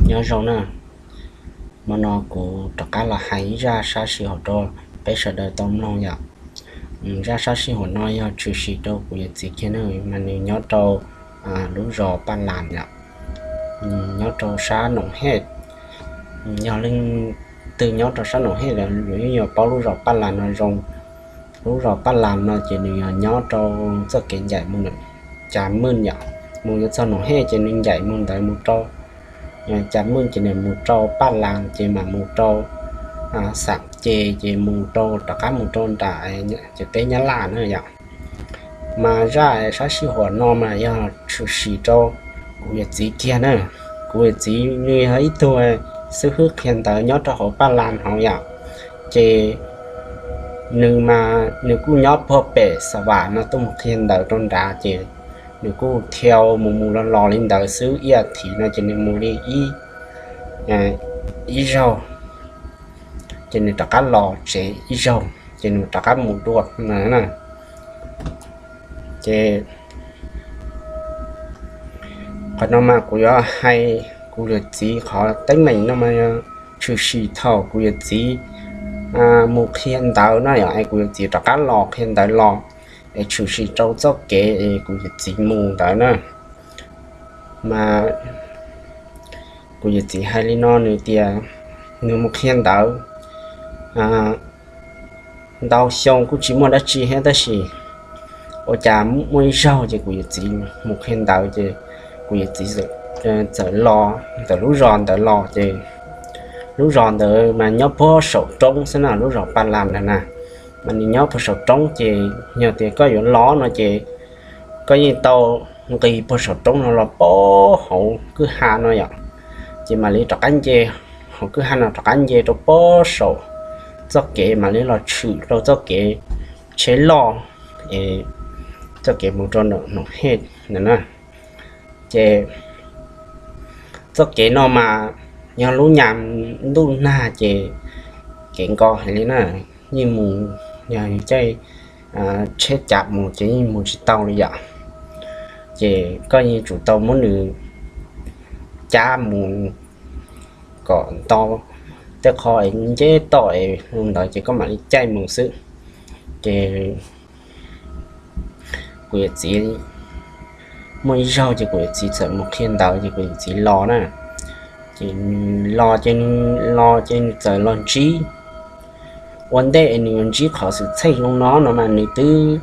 Nyob zoo na, hmo no kuv rov qab los hais ib zaj sab sij huam rau peb sawv daws tau mloog yom. Zaj sab sij huam no yog tshwm sim rau kuv yawm txiv kiag na, mas nws nyob rau lub zos Paj Las yom, nyob rau sab Noom Hej. Yog leej twg nyob rau sab Noom Hej los yuav yeej yuav paub lub zos Paj Las no zoo. Lub zos Paj Las no ces nws yog nyob rau txoj kev ncaim mus Cas Mej yom, mus yuav txog Noom Hej ces nws ncaim mus ntawd mus rau Cas Mej ces nws mus rau Paj Las ces mam mus rau Xam Ces ces mus rau rov qab mus rau nram ces teb Nyab Laj na yom. Mas zaj sab sij huam no mas yog tshwm sim rau kuv yawm txiv kiag na. Kuv yawm txiv nws yog ib tug xib hwb qhia ntawv nyob rau hauv Paj Las hauv yom, ces nws mas nws kuj nyob puag pem Xa Vam no tuaj mus qhia ntawv rau nrad ces nws kuj thiaj mus mus los los li ntawd xwb, ib as thiv no ces nws mus li ib zaug ces nws rov qab los tsev ib zaug ces nws rov qab mus dua na. Ces qhov no mas kuv yuav hais kuv yawm txiv qhov teeb meem no mas tshwm sim thaum kuv yawm txiv mus qhia ntawv na yom, es kuv yawm txiv rov qab los qhia ntawv los, es tshwm sim rau txoj kev es kuv yawm txiv mus ntawd na. Mas kuv yawm txiv hais li no, nws tias nws mus qhia ntawv ntau xyoo kuj tsis muaj dab tsi thiab, tab sis ua cas muaj ib zaug ces kuv yawm txiv mus qhia ntawv ces kuv yawm txiv txawm los ntawm lub zos ntawd los ces lub zos ntawd mas nyob puag saum roob xwb na, lub zos Paj Las ntawd na. Mas nws nyob puag saum roob ces yog tias koj yuav los no ces koj yeej tau nqis puag saum roob no los puag hauv kwj ha no yom, ces mam li rov qab nce hauv kwj ha no rov qab nce rau puag saum txoj kev mam li los tshwm rau txoj kev tsheb loj, es txoj kev mus rau Noom Hej ntawd na. Ces txoj kev no mas yog lub nyam ntuj nag ces kev nkaus heev li na, yeej mus, yog caij tsheb cav mus ces yeej mus tsis tau li yom. Ces koj yeej tsum tau muab nws cab mus kom nto tej qho es nceb toj es ntawd ces koj mam li caij mus xwb. Ces kuv yawm txiv, muaj ib zaug ces kuv yawm txiv txawm mus qhia ntawv ces kuv yawm txiv los na. Ces nws los ces nws los ces nws txawm los ntsib, ua ntej nws ntsib qhov xwm txheej zoo no no mas nws twb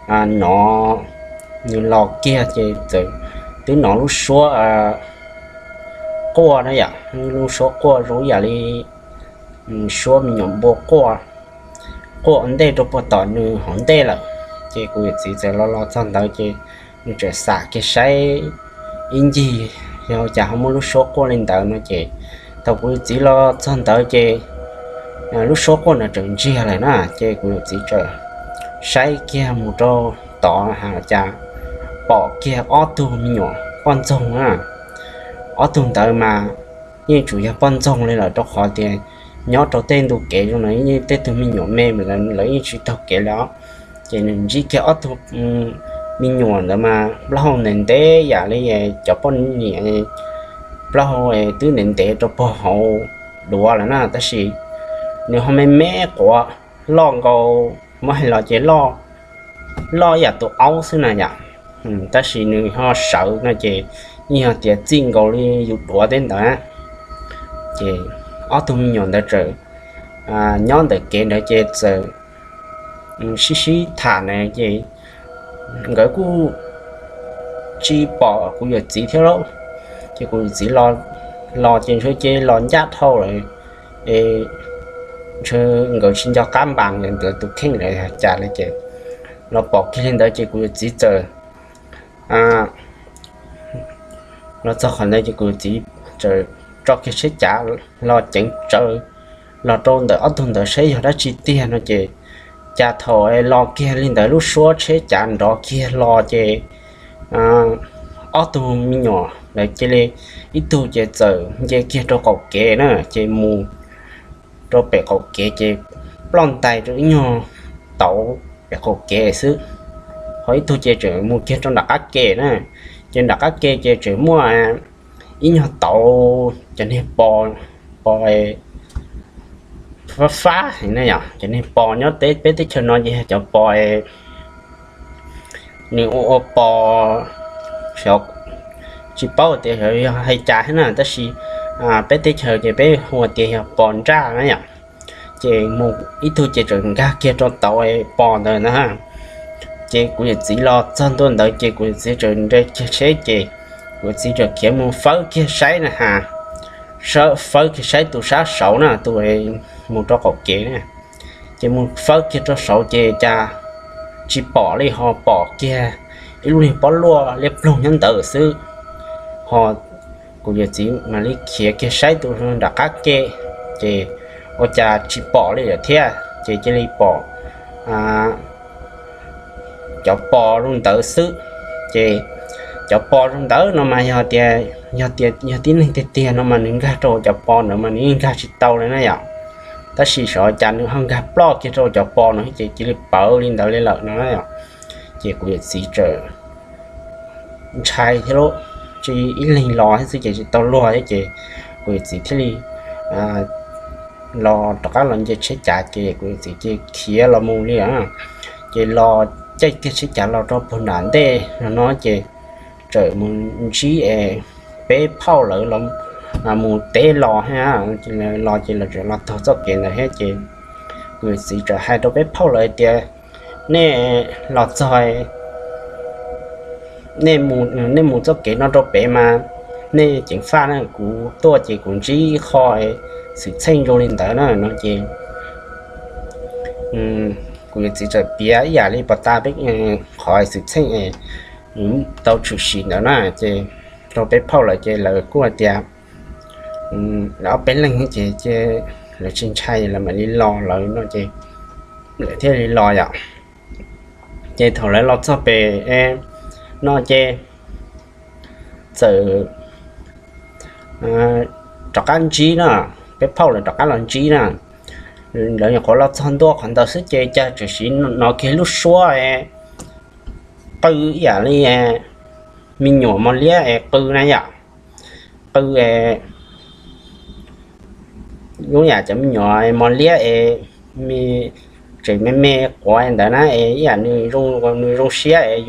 hnov, nws los kiag ces txawm twb hnov lub suab quaj na yom, lub suab quaj zoo yam li suab me nyuam npua quaj, quaj ua ntej rau puag tom nws hauv ntej lawm. Ces kuv yawm txiv txawm los los txog ntawd ces nws txawm xam kiag saib ib ncig yog cas ho muaj lub suab quaj li ntawd no ces thaum kuv yawm txiv los txog ntawd ces lub suab quaj no txawm ntsiag lawm na. Ces kuv yawm txiv txawm saib kiag mus rau tod ha cas pom kiag ob tug me nyuam poj ntxoog na. Ob tug ntawd mas yeej tsuas yog poj ntxoog li lawm rau qhov tias nyob rau tej ntu kev zoo no yeej tej tug me nyuam me mas lawv yeej tsis taug kev li os. Ces nws ntsib kiag ob tug me nyuam ntawd mas plaub hau ntev ntev yam li cov poj niam, plaub hau twb ntev ntev rau puag hauv duav lawm na, tab sis nws ho me me quav, loj nkaus, muab hais los ces loj yam tus aub xwb na yom. Tab sis nws ho sawv no ces yeej yog tias txij nkaus li yus duav tej ntawd. Ces ob tug me nyuam ntawd txawm nyob ntawm kev ntawd ces txawm sib sib tham na ces nkawd kuj tsis pom kuv yawm txiv thiab lauj. Ces kuv yawm txiv los ces ntshe ces los ncaj dhau lawm, es ntshe nkawd tsis nco qab npas nkawd tus kheej lawm cas li ces los pom kiag li ntawd ces kuv yawm txiv txawm los txog qhov ntawd ces kuv yawm txiv txawm tso kiag tsheb cav los ceev tsawv los rau ntawm ob tug ntawd saib yog dab tsi tiag no ces cas thaum los kiag li ntawd lub suab tsheb cav nrov kiag los ces ob tug me nyuam ntawd cia li ib tug ces txawm nce kiag rau qaum kev na, ces mus rau pem qaum kev ces ploj ntais rau ib nyuag tauv pem qaum kev xwb. Ho ib tug ces tseem mus kiag rau nram qab ke na, ces nram qab ke ces tseem muaj ib nyuag tauv cov niag pos, pos fab fab ne yom, cov niag pos nyob teb peb teb chaws no ces yog cov pos nws ua ua pos, xyov, tsis paub tias yog hais cas thiab na, tab sis peb teb chaws ces peb hu tias yog pos nraj na yom. Ces mus ib tug ces txawm nkag kiag rau tauv pos ntawd na. Ces kuv yawm txiv los txog ntua ntawd ces kuv yawm txiv txawm nres kiag tsheb ces kuv yawm txiv txawm khiav mus fawb kiag saib na has, fawb kiag saib tus sab saud na, tus mus rau qaum kev na. Ces mus fawb kiag rau saud ces cas tsis pom li, ho pom kiag ib lub niag pob luaj liab ploog nyob ntawd xwb. Ho kuv yawm txiv mam li khiav kiag saib tus nram qab ke, ces ua cas tsis pom li lawm thiab, ces cia li pom cov pos zoo ntawd xwb. Ces cov pos zoo ntawd no mas yog tias, yog tias yog tib neeg tiag tiag no mas nws nkag rau cov pos ntawd mas nws yeej nkag tsis tau li na yom. Tab sis xyov cas nws ho nkag ploj kiag rau cov pos no ces cia li pawv li ntawd li lawm no na yom. Ces kuv yawm txiv txawm ntshai thiab lub, tsis ib leeg los thiab xwb ces tsis tau luag thiab ces kuv yawm txiv thiaj li los rov qab los nce tsheb cav ces kuv yawm txiv ces khiav los mus li. Ces los caij kiag tsheb cav los rau puag nram ntej no ces txawm mus ntsib es peb phauj lawv mus teb los thiab, los ces lawv txawm los taug txoj kev ntawd thiab ces kuv yawm txiv txawm hais rau peb phauj lawv tias nej los txog, nej mus txoj kev no rau pem mas nej ceev faj na, kuv tuaj ces kuv ntsib qho xwm txheej zoo li ntawd na no ces kuv yawm txiv txawm piav ib yam li pos tas peb qhov xwm txheej tau tshwm sim ntawd na ces rau peb phauj lawv ces lawv kuj hais tias lawv ob peb leeg ces lawv tsis ntshai lawv mam li los lawv no ces lawv thiaj li los yom. Ces thaum lawv los txog pem no ces txawm rov qab ntsib na, peb phauj lawv rov qab los ntsib na. Lawv nyuam qhuav los txog ntua qhov ntawd xwb ces cas txawm hnov kiag lub suab qw ib yam li me nyuam mos liab es qw na yom, qw lub yam cov me nyuam mos liab es me, tseem me me quav ntawd na es ib yam nws zoo, nws zoo siab es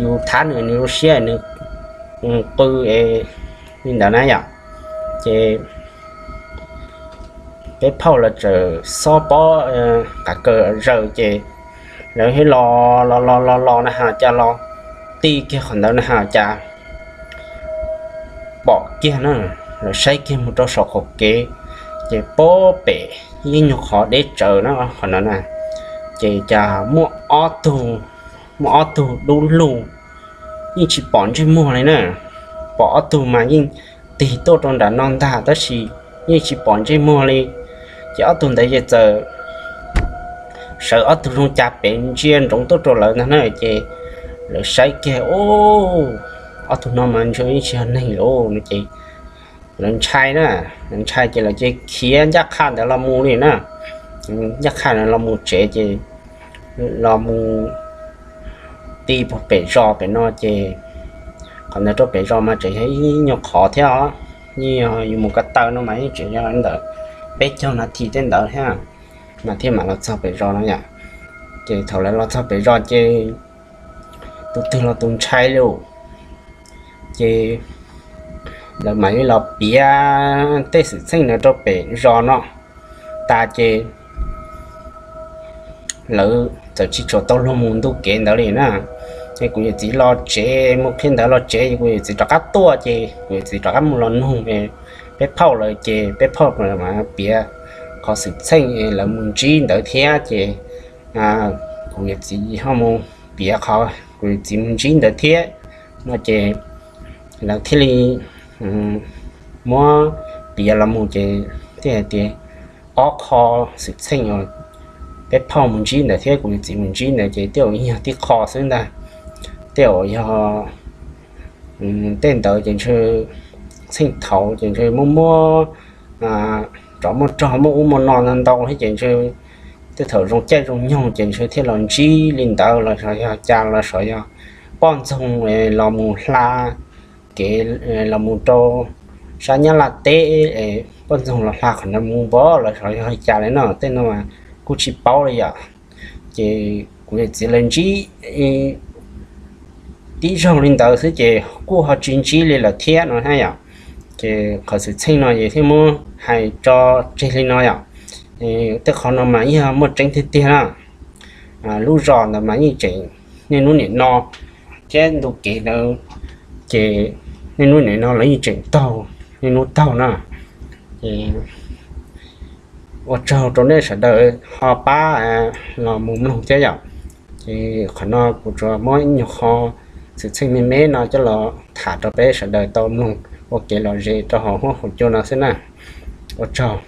yus thab nws nws zoo siab nws qw li ntawd na yom. Ces peb phauj lawv txawm xob pob qav kaws zaws ces lawv thiaj los los los los los na has cas los ti kiag qhov ntawd na has cas pom kiag na, lawv saib kiag mus rau saum qaum kev ces pob pem yeej nyuag qhov deb tsawv na qhov ntawd na, ces cas muaj ob tug, muaj ob tug dub lug yeej tsis pom ntsej muag li na. Pom ob tug mas yeej tig tuaj rau nram no ntag tab sis yeej tsis pom ntsej muag li. Ces ob tug ntawd ces txawm sawv ob tug zoo cas pem ntsia ntsoov tuaj rau lawv ntag na ces lawv saib kiag, ob tug no mas ntshe yeej tsis yog neeg li no ces lawv ntshai na, lawv ntshai ces lawv cia li khiav ncaj qha ntawd los mus li na. Ncaj qha ntawd los mus tsev ces los mus ti puag pem zos pem no ces qhov ntawd rau pem zos mas tseem yog ib nyuag qhov thiab os, yeej yog yus mus ko taw no mas yeej tseem yog ntawm peb caug nas this tej ntawd thiab mas thiaj mam los txog pem zos no yom. Ces thaum lawv los txog pem zos ces tus twg los tus ntshai li, ces lawv mam li los piav tej xwm txheej ntawd rau pem zos no tas ces lawv txawm tsis tshua tau luag mus ntuj kev ntawd li na. Ces kuv yawm txiv los tsev mus qhia ntawv los tsev ces kuv yawm txiv rov qab tuaj ces kuv yawm txiv rov qab mus los nug peb phauj lawv ces peb phauj lawv mas piav qhov xwm txheej lawv mus ntsib ntawd thiab ces kuv yawm txiv ho mus piav qhov kuv yawm txiv mus ntsib ntawd thiab no ces lawv thiaj li muab piav los mus ces thiaj hais tias ob qho xwm txheej uas peb phauj mus ntsib ntawd thiab kuv yawm txiv mus ntsib ntawd ces tej zaum yog tib qho xwb ntag. Tej zaum yog tej ntawd ces ntshe txheej thaud ces ntshe muaj muab tsov muab rog muaj ub muaj no ntau ntau thiab ces ntshe tej thaum zoo caij zoo nyoog ces ntshe thiaj los ntsib li ntawd los xyov yog cas los xyov yog poj ntxoog los mus hla kev los mus rau sab Nyab Laj teb, poj ntxoog los hla qhov ntawd mus npog los xyov yog li cas li no, tej no kuj tsis paub li yom. Ces kuv niam txiv lawv ntsib tib zaug li ntawd xwb ces kuj ho tsis ntsib li lawm thiab no na yom. Ces qhov xwm txheej no ces thiaj muab hais tso tseg li no yom. Tej qhov no mas yog muaj tseeb tiag tiag na. Lub zos ntawd mas yeej tseem niaj hnub nim no thiab ntu kev ntawd ces niaj hnub nim no los yeej tseem taug, niaj hnub taug na. Ces ua tsaug rau nej sawv daws ho pab los mus mloog thiab yom. Ces qhov no kuv tsuas muab ib nyuag qho xwm txheej me me no coj los tham rau peb sawv daws tau mloog ua kev lom zem rau hauv huab hauv cua no xwb na. Ua tsaug.